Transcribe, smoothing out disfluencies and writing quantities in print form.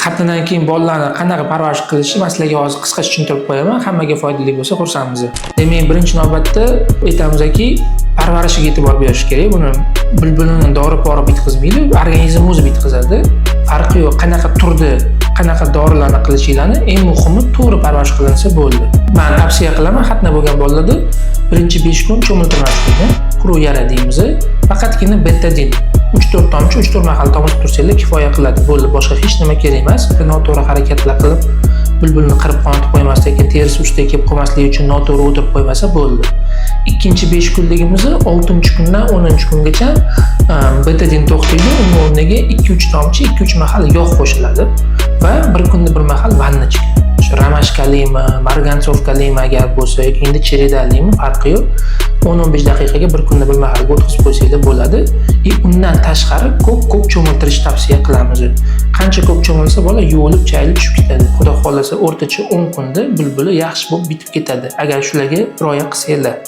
Xatnadan keyin bolalarni qanaqa parvarish qilishni man sizlarga hozir qisqacha tushuntirib qo'yaman. Hammaga foydali bo'lsa, xursandmiz. Demak, birinchi navbatda aytamizki, parvarishiga e'tibor berish kerak. Buni bulbulini dori pori bitqizmaydi, organizm o'zi bitqizadi. Farqi yo'q, qanaqa turda, qanaqa dorilarni qilishinglarni, eng muhimi to'g'ri parvarish qilinsa bo'ldi. Man tavsiya qilaman, xatna bo'lgan bolalarda birinchi 5 kun cho'miltirmaslikni, quruq yara deymiz. Faqatgina Betadin 3-4 tomchi 3-4 mahal tomizib tursanglar kifoya qiladi. Bo'ldi, boshqa hech nima kerak emas. Noto'g'ri harakatlar qilib bulbulni qirib qonatib qo'ymaslik, terisi ustiga kelib qolmasligi uchun noto'g'ri o'tirib qo'ymasa bo'ldi. Ikkinchi 5 kunligimizni 6-kundan 10-kungacha Betadin to'xtaydi, uni o'rniga 2-3 tomchi 2-3 mahal yog' qo'shiladi va bir kunda bir mahal ванночка. Shu ромашка limi, марганцовка limi agar bo'lsa yoki endi череда limi, farqi yo'q. 10-15 daqiqaga bir kunda bir mahalga o'tkazib qo'ysanglar bo'ladi. И undan tashqari ko'p-ko'p cho'miltirish tavsiya qilamiz. Qancha ko'p cho'milsa, bola yuvilib, chayilib tushib ketadi. Xudo xohlasa, o'rtacha 10 kunda bulbuli yaxshi bo'lib bitib ketadi. Agar shularga rioya qilsanglar.